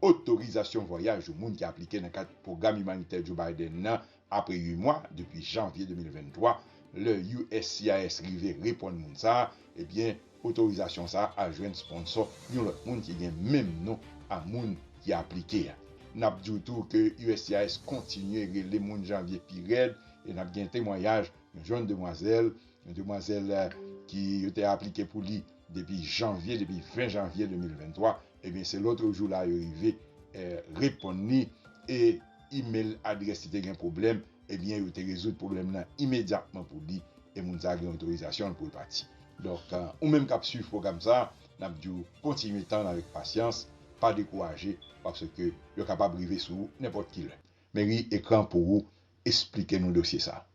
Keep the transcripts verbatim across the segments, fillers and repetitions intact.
otorizasyon vwayaj yon moun ki aplike nan kad pwogram imanitè Joe Biden nan apre uit mwa, depi janvye de mil venntwa, lè U S C I S rive reponn moun sa a, ebyen, otorizasyon sa a al jwenn sponsò yon lòt moun ki gen menm non a moun ki aplike a. N ap di w tou ke U S C I S kontinye rele moun janvye pi rèd, e n ap gen temwayaj yon jèn demwazèl, yon demwazèl, eh, ki yo te aplike pou li depi janvye, depi ven janvye de mil venntwa, ebyen, se lòt jou la yo rive, eh, reponn li, e imèl adrès li te gen pwoblèm, ebyen, yo te rezoud pwoblèm nan imedyatman pou li, e moun sa a gen otorizasyon l pou l pati. Donk, eh, ou menm k ap swiv pwogram sa a, n ap di w kontinye tann avèk pasyans, pa dekouraje, paske yo kapab rive sou ou nenpòt ki lè. Mary, ekran pou ou, eksplike nou dosye sa a.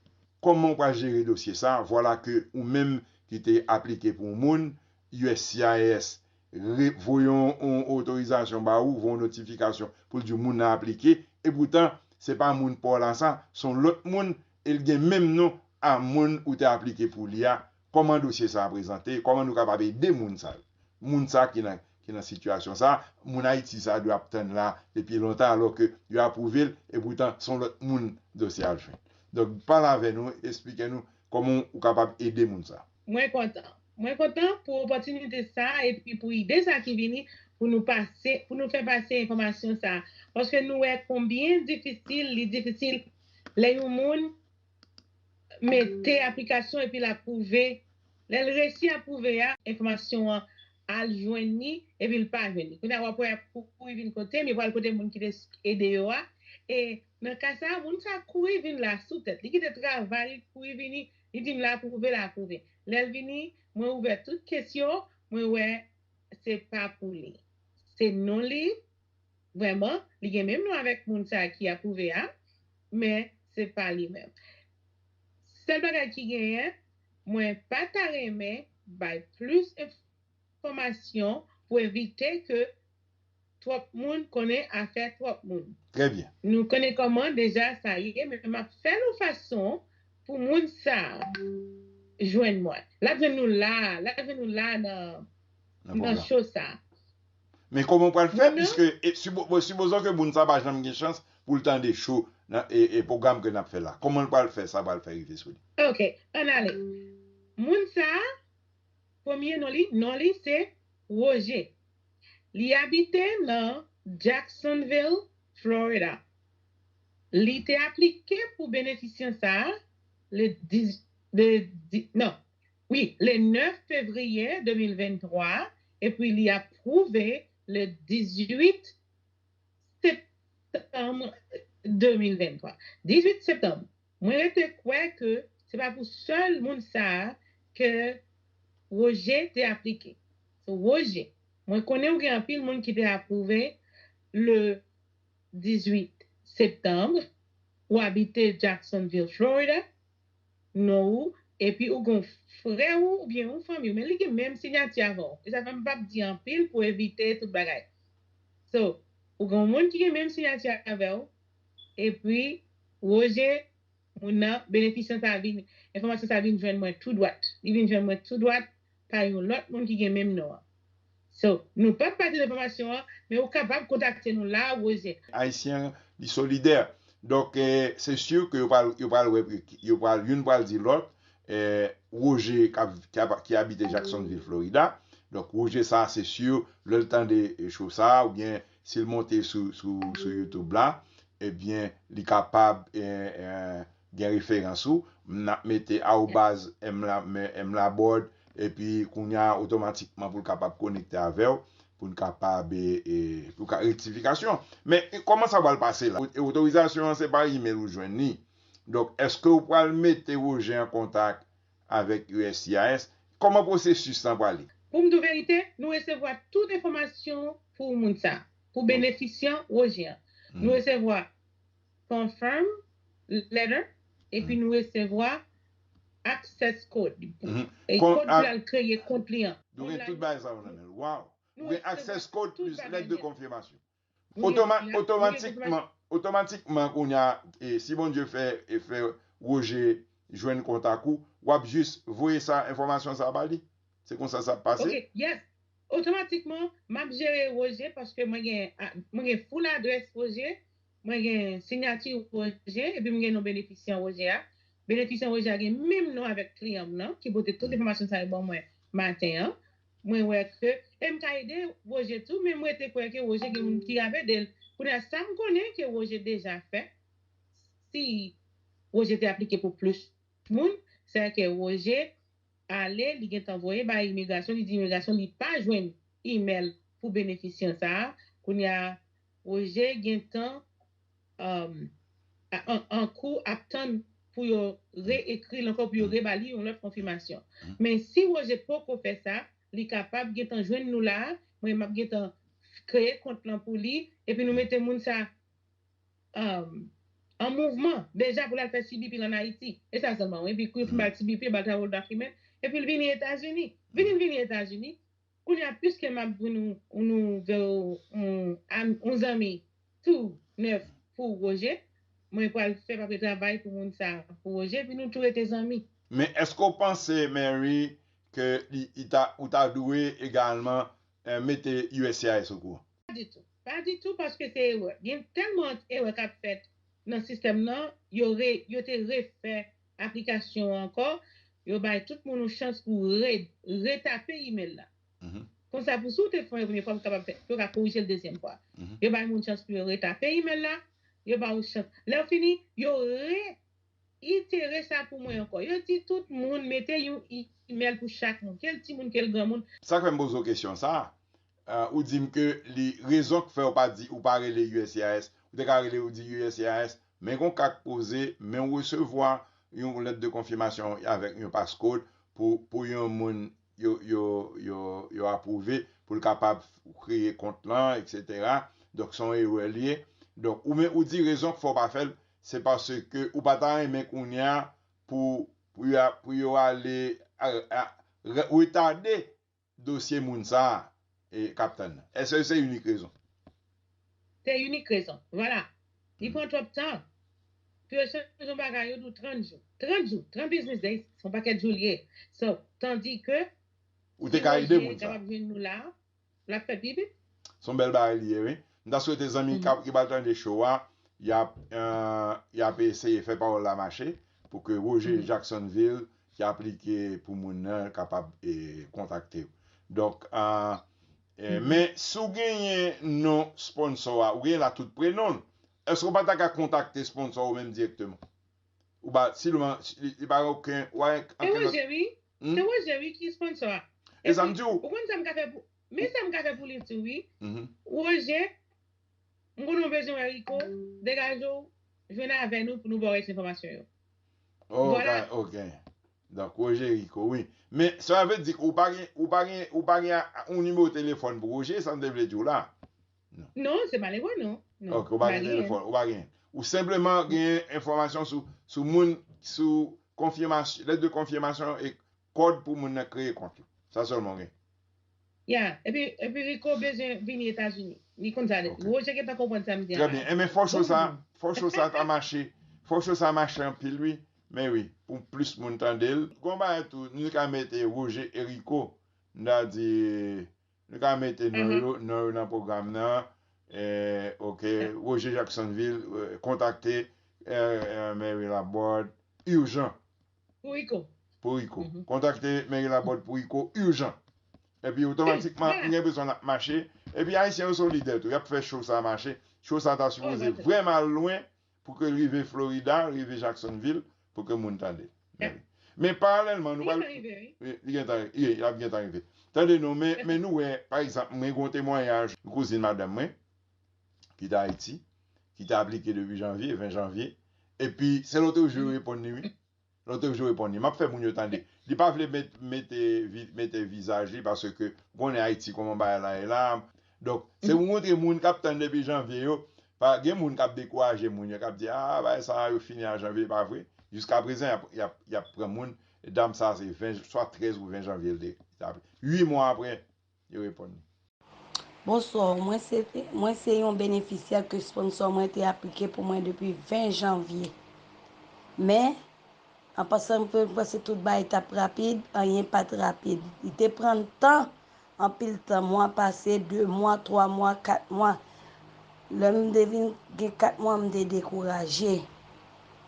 Kòman w pral jere dosye sa a? Vwala ke ou menm ki te aplike pou yon moun, U S C I S re- voye yon, yon otorizasyon ba ou, voye yon notifikasyon pou l di w moun nan aplike, epoutan, se pa moun pa w la sa, se yon lòt moun, e l gen menm non a moun ou te aplike pou li a. Kòman dosye sa a prezante? Kòman nou kapab ede moun sa yo? Moun sa ki nan, ki nan sitiyasyon sa, moun Ayiti sa dwe ap tann la depi lontan, alò ke yo apwouve l, epoutan, se yon lòt moun dosye a al jwenn. Donk, pale avè nou, eksplike nou kòman ou kapab ede moun sa. Mwen kontan. Mwen kontan pou opòtinite sa epi pou ide sa ki vini pou nou pase, pou nou fè pase enfòmasyon sa. Paske nou wè konbyen difisil, li difisil lè yon moun mete aplikasyon epi l apwouve. Lè l resi apwouve a, enfòmasyon an al jwenn li epi l pa jwenn li. Kounye a w ap wè y ap kouri vin kote m, yo pral kote moun ki te ede yo a. E nan ka sa a, moun sa a kouri vin la sou tèt. Li kite travay, li kouri vini, li di m l apwouve, l apwouve. Lè l vini, mwen ouvè tout kesyon, mwen wè se pa pou li. Se non li, vrèman, li gen menm non avèk moun sa a ki apwouve a, men se pa li menm. Sèl bagay ki genyen, mwen pa ta renmen bay plis enfòmasyon pou evite ke twòp moun konnen afè twòp moun. Trè byen. Nou konnen kòman deja sa ye, men m ap fè l yon fason pou moun sa a jwenn mwen. L ap jwenn nou la, l ap jwenn nou la nan, nan cho sa a. Men kòman w pral fè, piske, e, sipo- bon, sipozon ke moun sa pa janm gen chans pou l tande cho nan, e, e pwogram ke n ap fè la. Kòman l pral fè sa pral fè rive sou li? Ok, ann ale. Moun sa a, premye non li, non li se Roger. Li abite nan Jacksonville, Florida. Li te aplike pou benefisyon sa a le diz, le di, non, wi, le nèf fevriye de mil venntwa, epi li apwouve le dizuit septanm de mil venntwa. Dizuit septanm. Mwen rete kwè ke se pa pou sèl moun sa a ke Roger te aplike. Se Roger. Mwen konnen w gen anpil moun ki te apwouve le dizuit septanm, ou abite Jacksonville, Florida, non ou, epi ou gen yon frè ou oubyen yon fanmi w, men li gen menm siyati avè w. E sa fè m p ap di anpil pou evite tout bagay. So, ou gen yon moun ki gen menm siyati avè w, epi Roger, moun nan, benefisyan sa vin, enfòmasyon sa vin jwenn mwen tou dwat. Li vin jwenn mwen tou dwat pa yon lòt moun ki gen menm non an. So, nou p ap pati de enfòmasyon an, men ou kapab kontakte nou la, Roger. Ayisyen, li solidè. Donk, eh, se si ke yo pral, yo pral wè, yo pral, youn pral di lòt, eh, Roger k ap, ki ap, ki abite Jacksonville, Florida. Donk, Roger sa, se si, lè l tande, eh, cho sa, oubyen si l monte sou, sou, sou YouTube la, ebyen, li kapab, eh, eh, gen referans ou. M ap mete arobaz M la, M la board, epi kounye a, otomatikman, pou l kapab konekte avè w, pou n kapab, e, e, pou ka, rektifikasyon. Men, e, kòman sa pral pase la? E, otorizasyon an, se pa imèl ou jwenn li. Donk, èske w pral mete Roger an kontak avèk U S C I S? Kòman pwosesis lan prale? Pou m di w verite, nou resevwa tout enfòmasyon pou moun sa, pou benefisyan Roger an. Nou resevwa confirm letter, epi nou resevwa access code. E kòd pou l al kreye kont li an. Nou gen tout bagay sa yo nan men l. Waw! Ou gen access code plis lèt de konfimasyon. Otoma- otomatikman, otomatikman, kounye a, e, si Bondye fè, e, fè Roger jwenn kontak ou, w ap jis voye sa, enfòmasyon sa ba li. Se konsa sa ap pase? Ok, yes. otomatikman, m ap jere Roger paske mwen gen, a- mwen gen full adrès Roger, mwen gen siyati Roger, epi mwen gen non benefisyan Roger a. Benefisyan Roger a gen menm non avèk kliyan m nan, ki pote tout enfòmasyon sa yo ban mwen maten an. Mwen wè ke, e m ka ede Roger tou, men mwen te kwè ke Roger gen moun ki ap ede l. Kounye a, sa m konnen ke Roger deja fè, si Roger te aplike pou plis moun, se ke Roger ale, li gentan voye bay imigrasyon, li di imigrasyon li pa jwenn imèl pou benefisyan sa a. Kounye a, Roger gentan um, an, an kou ap tann pou yo reekri l ankò, pou yo reba li yon lòt konfimasyon. Men si Roger poko fè sa, li kapab gentan jwenn nou la, mwen m ap gentan kreye kont lan pou li, epi nou mete moun sa um, an mouvman deja pou l al fè C B P ann Ayiti. E sa sèlman, wi. Epi kou yo fin ba l C B P, ba l travel document, epi l vini Etazini. Vini l vini Etazini, kounye a, piske m ap jwenn yon, yon nouvèl, yon, am- yon zanmi tou nèf pou Roger, mwen pral fè papye travay pou moun sa, pou Roger, epi nou tou rete zanmi. Men èske w panse, Mary, ke li, li ta, ou ta dwe egalman eh, mete U S C I S okouran? Pa ditou. Pa ditou, paske se erè. Gen tèlman erè k ap fèt nan sistèm nan, yo, re, yo te refè aplikasyon an ankò, yo bay tout moun yon chans pou re, retape imèl la. Konsa, pou si w te fè yon premye fwa, ou kapab fè, yo ka korije l dezyèm fwa. Yo bay moun chans pou yo retape imèl la, yo ba ou chans. Lè w fini, yo re itere sa pou mwen ankò. Yo di tout moun mete yon i- imèl pou chak moun, ke l timoun, ke l granmoun. Sa k fè m poze w kesyon sa a, ou di m ke li rezon k fè w pa di, ou pa rele U S C I S, ou te ka rele, ou di U S C I S, men gon ka k poze, men w resevwa yon lèt de konfimasyon avèk yon passcode pou, pou yon moun yo, yo, yo, yo apwouve pou l kapab kreye kont lan, etsetera. Donk, se yon erè l ye. Donk, ou men, ou di rezon k fè w pa fè l, se paske ou pa ta renmen kounye a pou, pou yo, pou yo ale a, a, re- retade dosye moun sa a e, k ap tann nan. Èske se inik rezon? Se inik rezon. Vwala. Li pran twòp tan. Pou yo chanje yon bagay, yo di w trant jou. Trant jou, trant business days, se yon pakèt jou l ye. So, tandi ke Ou te si ka ede Roger moun sa. Kapab jwenn nou la, l ap fè pi vit. Se yon bèl bagay li ye, wi. M ta swete zanmi k ap, ki pral tande show a, y ap, eh, y ap eseye fè pawòl la mache pou ke Roger Jacksonville ki aplike pou moun nan kapab, eh, kontakte w. Donk, ah, eh, men si w genyen non sponsor a, ou genyen la tout prenon l, èske w pa ta ka kontakte sponsor ou menm dirèkteman? Ou pa, si li, li pa gen okenn, ou pa gen Se ankenn lòt Roger, wi. Se Roger, wi, ki sponsor a. E sa m di w. Ou konn sa m ka fè pou, men sa m ka fè pou li tou, wi. Roger, m konnen w bezwen wè Rico, degaje w, jwenn avè nou pou nou ba w rès enfòmasyon yo. Ok, ok. Donk, Roger Rico, wi. Men, sa vle di ke ou pa gen, ou pa gen, ou pa gen a- yon nimewo telefòn pou Roger, sa m te vle di w la. Non, se pa li, non. Non, ok, ou pa gen telefòn, ou pa gen. Ou senpleman gen enfòmasyon sou, sou moun, sou konfimasyon, lèt de konfimasyon e kòd pou moun nan kreye kont li. Sa sèlman w gen. Ya, epi, epi Rico bezwen vini Etazini. Li konn sa nèt. Ok. Roger gentan konprann sa m di a. Trè byen. Enben, fò show sa, fò show sa ta mache. Fò show sa mache anpil, wi. Men wi, pou plis moun tande l. Gon bagay tou, nou ka mete Roger e Rico. Nou ta di, nou ka mete non yo, non yo nan pwogram nan. Eh, ok, Roger Jacksonville, eh, kontakte, eh, eh, Mary Laborde, ijan. Pou Rico. Pou Rico. Kontakte Mary Laborde pou Rico, ijan. Epi otomatikman, m gen enpresyon l ap mache. Epi Ayisyen yo solidè tou, y ap fè show sa mache. Show sa ta sipoze vrèman al lwen pou ke l rive Florida, rive Jacksonville, pou ke moun tande. Men paralèlman, nou pral. Li gentan rive, wi. Wi, li gentan, wi, l ap gentan rive. Tande non, men, men nou wè, pa egzanp, mwen gen yon temwayaj yon kouzin madanm mwen, ki t Ayiti, ki te aplike depi janvye, ven janvye. Epi, se lòt jou yo reponn li, wi. Lòt jou yo reponn li. M ap fè moun yo tande. Li pa vle met, mete, vi- mete vizaj li paske ou konnen Ayiti kòman bagay la ye la. Donk, se pou montre moun k ap tann depi janvye yo. Pa, gen moun k ap dekouraje moun yo, k ap di, a, bagay sa a, yo fini a janvye, pa vre. Jiskaprezan, y ap, y ap, y ap pran moun. Dam sa, se ven, swa trèz ou ven janvye l te, te aplike. Uit mwa apre, yo reponn li. Bonswa, mwen se, mwen se yon benefisyè ke sponsò mwen te aplike pou mwen depi ven janvye. Men, an pasan, mwen panse tout bagay t ap rapid, anyen pa t rapid. Li te pran tan anpil tan, mwa pase, de mwa, twa mwa, kat mwa. Lè m te vin gen kat mwa, m te dekouraje.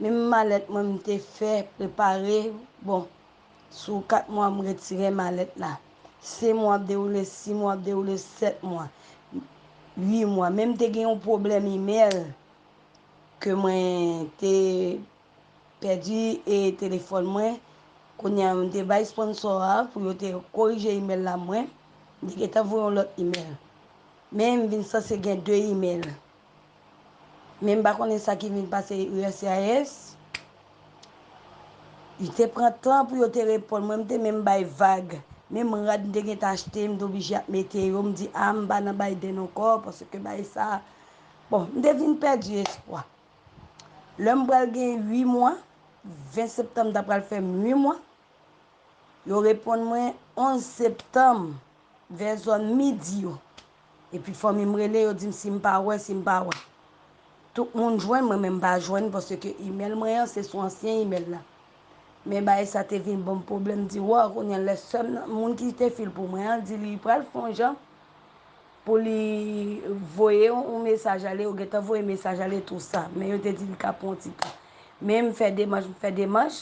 Menm malèt mwen, m te fè, prepare. Bon, sou kat mwa, m retire malèt la. Senk mwa ap dewoule, sis mwa ap dewoule, sèt mwa, uit mwa. Men m te gen yon pwoblèm imèl ke mwen te pèdi e telefòn mwen. Kounye a, m te bay sponsor a pou yo te korije imèl la mwen. M te gentan voye yon lòt imèl. Men m vin sanse gen de imèl. Men m pa konnen sa ki vin pase U S C I S. Li te pran tan pou yo te reponn mwen, m te menm bay vag. Menm rad m te gentan achte, m te oblije ap mete yo. M di, a, m pa nan Biden ankò, paske bay sa. Bon, m te vin pèdi espwa. Lè m pral gen uit mwa, ven septanm ta pral fè m uit mwa, yo reponn mwen onz septanm, vè zòn midi yo. Epi fanmi m rele, yo di m si m pa wè, si m pa wè. Tout moun jwenn mwen, men m pa jwenn, paske imèl mwen an, se sou ansyen imèl la. Men bagay sa te vin ban m pwoblèm, di, wa, kounye a lè sè m nan, moun ki te fil pou mwen an, di li pral fè yon jan pou li voye yon, yon mesaj ale, yo gentan voye mesaj ale tou sa. Men yo te di li ka pran yon ti tan. Men m fè demach, m fè demach,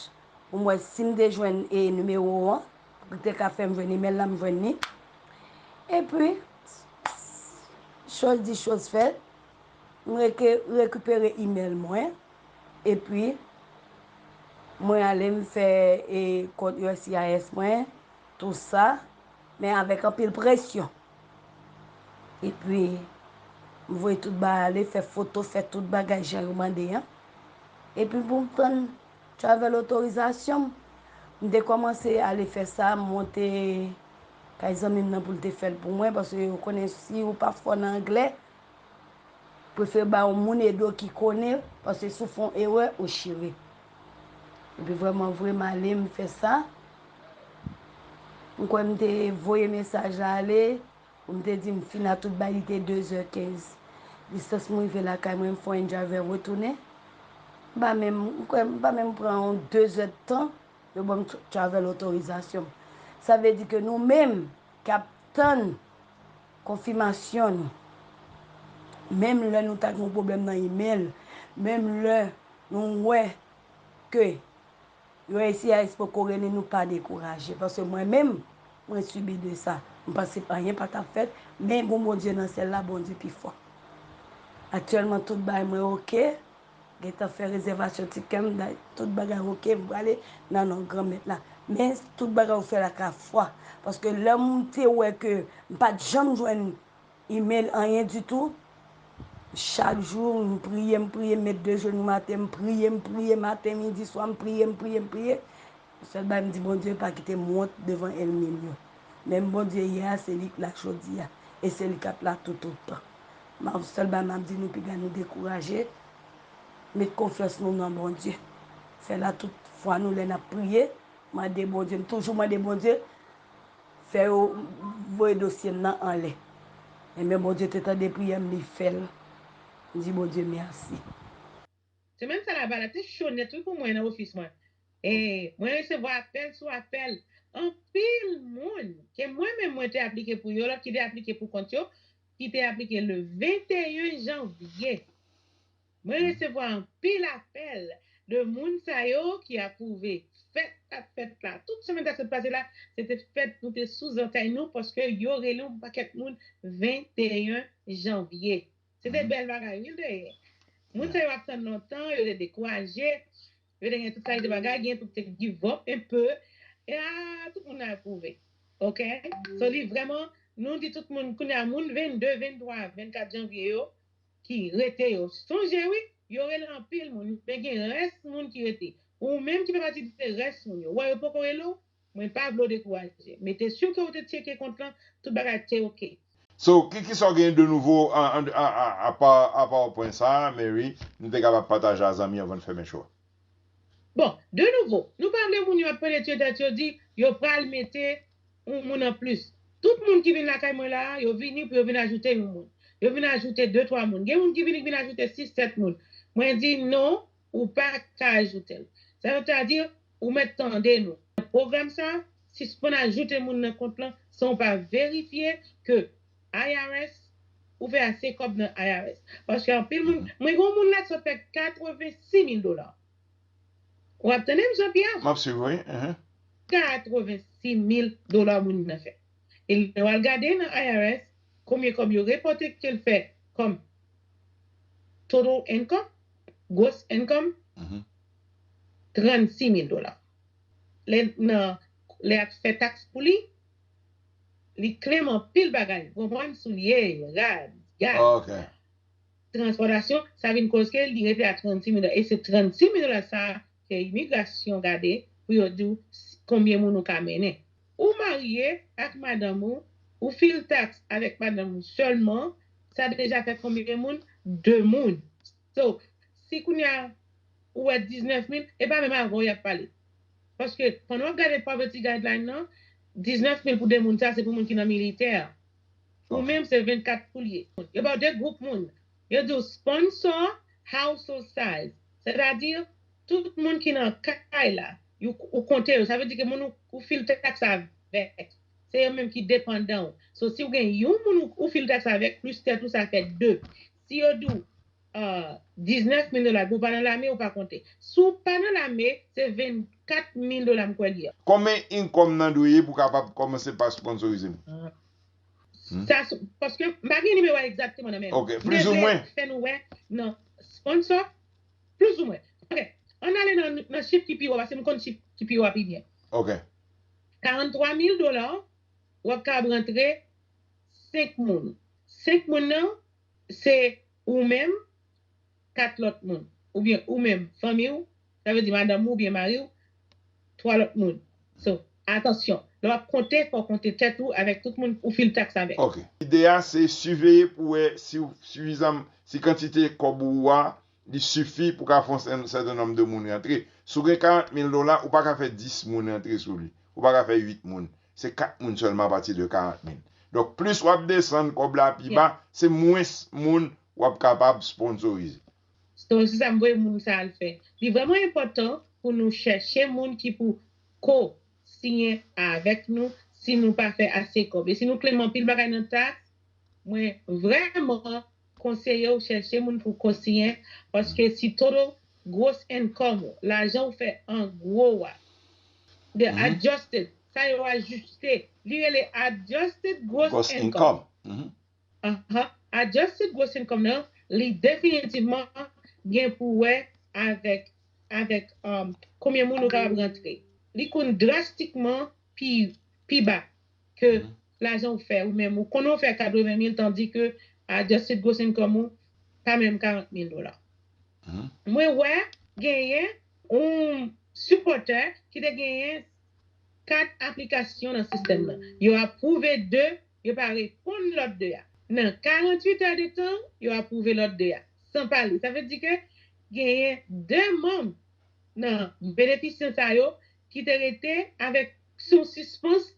pou m wè si m te jwenn e nimewo an, pou te ka fè m jwenn imèl la, m jwenn li. Epi, choz di choz fèt, m reke-, rekipere imèl mwen, epi mwen ale m fè e kont U S C I S mwen, tou sa, men avèk anpil presyon. Epi, m voye tout bagay ale, fè foto, fè tout bagay jan yo mande an. Epi pou m tann travel otorizasyon m, m te kòmanse ale fè sa, m monte kay zanmi m nan pou l te fè l pou mwen, paske yo konnen si ou pa fò nan anglè, prefere bay yon moun ede w ki konnen, paske si w fè yon erè, ou chire. Epi vrèman vre, m ale, m fè sa. M kwè m te voye mesaj la ale, pou m te di m fin a tout bagay, li te de zè kenz. Jistès m rive lakay mwen, m fè yon driver retounen. M pa menm, m kwè, m pa menm pran yon de zè d tan, yo ban m tra-, travel otorizasyon m. Sa vle di ke nou menm k ap tann konfimasyon nou, menm lè nou ta gen yon pwoblèm nan imèl, menm lè nou wè ke U S C I S poko rele nou, pa dekouraje. Paske mwen menm, mwen sibi de sa. M panse anyen pa t ap fèt, men gon Bondye nan syèl la, Bondye pi fò. Aktyèlman, tout bagay mwen oke. Gentan fè rezèvasyon tikè m, tout bagay oke, m prale nan non Granmèt la. Men tout bagay ou fè l ak lafwa. Paske lè m te wè ke m pa t janm jwenn imèl, anyen ditou, chak jou, m priye, m priye, m met de jenou atè, m priye, m priye, maten, midi, swa, m priye, m priye, m priye. Sèl bagay m di Bondye, pa kite m wont devan ènmi m yo. Menm Bondye yè a, se li k la jodi a, e se li k ap la toutotan. M ap, sèl bagay m ap di nou, piga nou dekouraje, met konfyans nou nan Bondye. Fè l ak tout fwa nou lè n ap priye, mande Bondye, m toujou mande Bondye, fè yo voye dosye m nan anlè. Enben, Bondye te tande priyè m, li fè l. M di Bondye mèsi. Semèn sa la, bagay la te cho nèt wi pou mwen nan ofis mwen. E mwen resevwa apèl sou apèl. Anpil moun ke mwen menm mwen te aplike pou yo, lòt ki te aplike pou kont yo, ki te aplike le venteyen janvye. Mwen resevwa anpil apèl de moun sa yo ki apwouve fèt k ap fèt la. Tout semèn sa sot pase la, se te fèt nou te sou zantay nou paske yo rele yon pakèt moun venteyen janvye. Se te bèl bagay wi l te ye. Moun sa yo ap tann lontan, yo te dekouraje, yo te gen tout kalite bagay, gen tout te give up un peu. E a, tout moun nan apwouve. Oke? So li vrèman, nou di tout moun, kounye a moun vennde, venntwa, vennkat janvye yo, ki rete yo. Sonje wi, yo rele anpil moun, men gen rès moun ki rete. Ou menm ki fè pati de rès moun yo, wè yo poko rele w, mwen pa vle w dekouraje. Mete sou ke w te tcheke kont lan, tout bagay te oke. So, ki, kisa w gen de nouvo apa, apa pwen sa a, Mary, nou te kapab pataje a zanmi anvan n fèmen show a? Bon, de nouvo, nou pa vle moun yo ap pale tye tèt yo di yo pral mete yon moun anplis. Tout moun ki vin lakay mwen la a, yo vini pou yo vin ajoute yon moun. Yo vin ajoute de, twa moun. Gen moun ki vini ki vin ajoute sis, sèt moun. Mwen di non, ou pa ka ajoute l. Sa vle di, ou mèt tande nou. Pwogram sa, sispann ajoute moun nan kont lan san w pa verifye ke I R S, ou fè ase kòb nan I R S. Paske anpil moun, mwen gen yon moun la ki sot fè katrevensis mil dola. W ap tande m, Jean Pierre? M ap swiv, wi. Katrevensis mil dola moun nan fè. E lè w al gade nan I R S, konbyen kòb yo repòte ke l fè kòm total income, gross income, trannsis mil dola. Lè, nan, lè y ap fè taks pou li, li claim anpil bagay. Ou konprann? Soulye, rad, gaz, transpòtasyon, sa vin koz ke li rete a trannsis mil dola. E se trannsis mil dola sa a ke imigrasyon gade pou yo di w konbyen moun ou ka mennen. Ou marye ak madanm ou, ou fil taks avèk madanm ou sèlman, sa deja fè konbyen moun? De moun. So, si kounye a ou wè diznèf mil, e pa menm avè w y ap pale. Paske pandan w ap gade poverty guideline nan, diznèf mil pou de moun sa, se pou moun ki nan militè. Ou menm se vennkat pou l ye. Yo ba w de gwoup moun. Yo di w sponsor, household size. Sètadi, tout moun ki nan kay la, ou konte yo. Sa vle di ke moun ou, ou fil taks avèk, se yo menm ki depandan w. So, si w gen yon moun ou, ou fil taks avèk, plis tèt ou, sa fè de. Si yo di w, diznèf mil dola, pou w pa nan lame, ou pa konte. Si w pa nan lame, se vennkat mil dola m kwè li ye. Konbyen income nan dwe ye pou w kapab kòmanse pa sponsorize m? Sa, paske m pa gen nimewo a egzakteman nan men m. Ok, plizoumwen. M te vle fè nou wè nan sponsor, plizoumwen. Ok, ann ale nan, nan chif ki pi wo, paske m konn chif ki pi wo a pi byen. Ok. Karant twa mil dola, w ap kapab rantre senk moun. Senk moun nan, se ou menm, kat lòt moun. Oubyen ou menm, fanmi w, sa vle di madanm ou oubyen mari w, twa lòt moun. So, atansyon, lè w ap konte, fò w konte tèt ou avèk tout moun ou fil taks avèk. Ok. Lide a, se siveye pou wè si w sifizam, si kantite kòb ou a, li sifi pou ka fè yon sèten nonb de moun rantre. Si w gen karant mil dola, ou pa ka fè dis moun rantre sou li. Ou pa ka fè uit moun. Se kat moun sèlman apati de karant mil. Donk, plis w ap desann kòb la pi ba, se mwens moun w ap kapab sponsorize. So, se sa m voye moun sa al fè. Li vrèman enpòtan pou nou chèche moun ki pou ko-siyen avèk nou si nou pa fè ase kòb. E si nou claim anpil bagay nan taks, mwen vrèman konseye w chèche moun pou kosiyen, paske si total gross income ou, lajan ou fè an gwo a, the adjusted, sa yo ajiste, li rele adjusted gross income. Adjusted gross income nan, li definitivman gen pou wè avèk, avèk konbyen moun ou kapab rantre. Li konn drastikman pi, pi ba ke lajan ou fè ou menm. Ou konnen ou fè katreven mil, tandis ke adjusted gross income ou pa menm karant mil dola. Mwen wè genyen yon sipòtè ki te genyen kat aplikasyon nan sistèm nan. Yo apwouve de, yo pa reponn lòt de a. Nan karanntuit è de tan, yo apwouve lòt de a. San pale. Sa vle di ke genyen de manm nan benefisyan sa yo ki te rete avèk sou sispans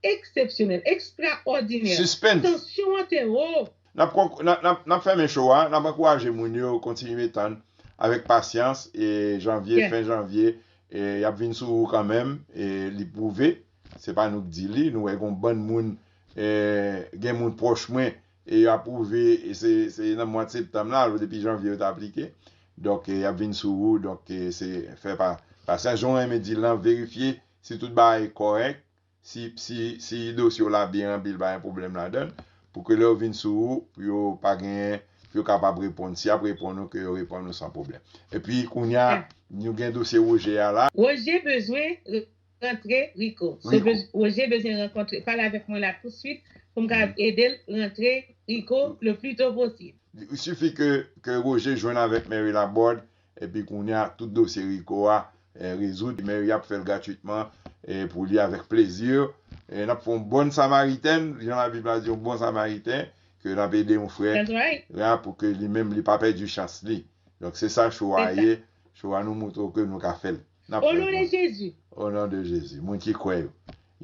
eksepsyonèl, ekstraòdinè. Tansyon an te wo. N ap, n ap, n ap fèmen show a, n ap ankouraje moun yo kontinye tann avèk pasyans, e janvye, fen janvye, e y ap vin sou ou kanmenm, e li pwouve, se pa nou k di li, nou wè gon bann moun, e gen moun pwòch mwen, e y ap pwouve, e se, se nan mwa septanm la, alò depi janvye yo t aplike. Donk, e y ap vin sou ou, donk, e se fè pa, pasyans, jan w renmen di l lan, verifye si tout bagay kòrèk, si, si, si dosye w la byen ranpli, pa gen pwoblèm ladan l, pou ke lè yo vin sou ou, pou yo pa genyen, pou yo kapab reponn. Si y ap reponn ou, ke yo reponn ou san pwoblèm. Epi, kounye a, nou gen dosye Roger a la. Roger bezwen rantre RICO. So, Roger bezwen rankontre, pale avèk mwen la tousuit pou m ka ede l rantre RICO le plus tôt possible. Il suffit ke, ke Roger jwenn avèk Mary Laborde, epi kounye a, tout dosye RICO a, e, rezoud, men y ap fè l gratwitman, e, pou li avèk plezi. E n ap fè yon bòn samaritèn, jan Labib la di, yon bon samariten, ke n ap ede yon frè, pou ke li menm, li pa pèdi chans li. Donk, se sa show a ye. Show a nou montre w ke nou ka fè l. N ap fè l. O non de Jezi. O non de Jezi. Moun ki kwè yo.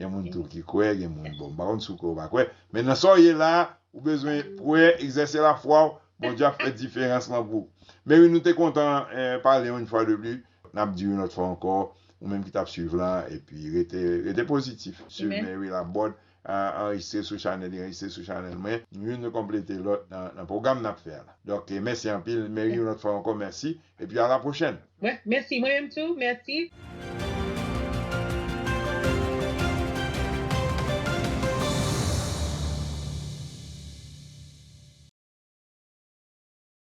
Gen moun tou ki kwè, gen moun, bon, m pa konn si w kwè ou pa kwè. Men nan sa w ye la, ou bezwen kwè, egzèse lafwa w, Bondye ap fè diferans lan pou ou. Men wi, nou te kontan, e, pale yon fwa de plis. N ap di yon lòt fwa ankò, ou menm ki t ap swiv la, epi rete, rete pozitif. Swiv Mary Laborde, anrejistre sou chanèl li, anrejistre sou chanèl mwen. Nou youn nou konplete lòt nan, nan pwogram n ap fè a la. Donk, mèsi anpil, Mary, yon lòt fwa ankò, mèsi. Epi a la pwochèn. Mèsi, mwen menm tou, mèsi.